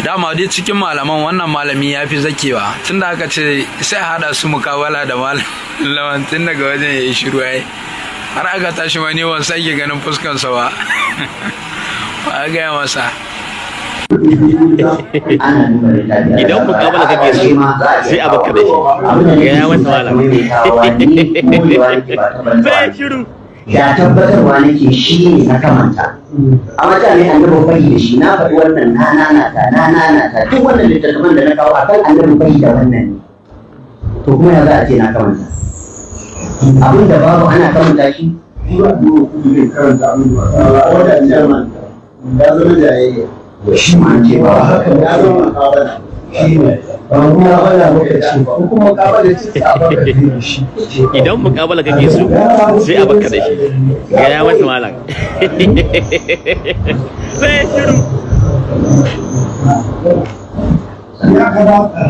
Dama dai cikin malaman, wannan malami ya fi zakewa. Tun da aka ce sai a haɗa su mukabala da malaman, tun daga wajen ya yi shiru ai har aka tashi ma ni ban sake ganin fuskansa ba. Ba a gaya masa. Ana duba littafi. Idan mukabala kake so, sai a baka da shi. Abin da Gaya nake masa so malam. maimaitawa, ni korewa nake, ba tabbatarwa. Sai shiru. Da tabbatarwa nake shi ne na kamanta, amma ta ne annabi fahi da shi. Na faɗi wannan, na nanata, na nanata. Duk wannan littattafan da na kawo akan annabi fahi da wannan ne. To kuma ya za a ce na kamanta abin da babu? Ana kamanta shi? Ya zama jayayya. Shi ma an ce ba haka ya zama mukabala. Shi ne ba mukabala muka ce ba, ko kuma mukabala ce a baka da shi. Idan mukabala kake so, sai a baka da shi. Gaya masa malam. Sai shiru. Ya kamata.